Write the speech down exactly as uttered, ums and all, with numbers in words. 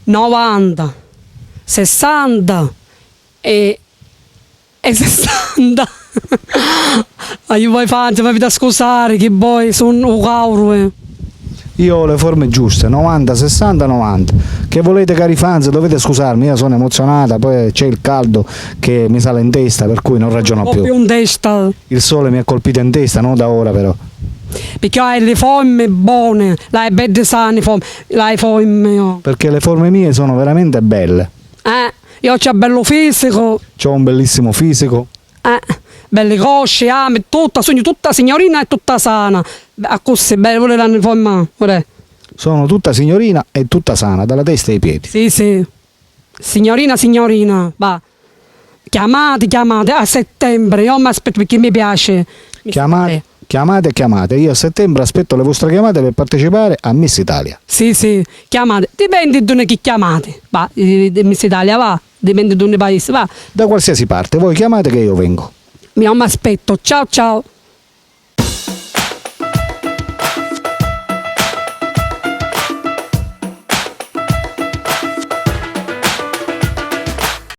novanta, sessanta e, e sessanta. Aiu, voi fanza, m'aviti a scusari chi voi sunnu u cauru, eh. Io ho le forme giuste, novanta, sessanta, novanta. Che volete, cari fans, dovete scusarmi, io sono emozionata, poi c'è il caldo che mi sale in testa, per cui non ragiono più. Proprio in testa. Il sole mi ha colpito in testa, non da ora però. Picchì hai le forme buone, l'hai belle sane, fo- l'hai forme, oh. Perché le forme mie sono veramente belle. Eh, io c'ho bello fisico. C'ho un bellissimo fisico. Eh, belli cosci, ah, mi- tutta, sugnu tutta signorina e tutta sana. Accussì, beh, pure l'hanno formà, pure. Sono tutta signorina e tutta sana, dalla testa ai piedi. Sì, sì. Signorina, signorina, va. Chiamate, chiamate, a settembre, io mi aspetto perché mi piace. Mi Chiamate, chiamate, chiamate. Io a settembre aspetto le vostre chiamate per partecipare a Miss Italia. Sì, sì, chiamate. Dipende da chi chiamate. Va, eh, di Miss Italia, va. Dipende da un paese, va. Da qualsiasi parte, voi chiamate che io vengo. Io mi aspetto. Ciao, ciao.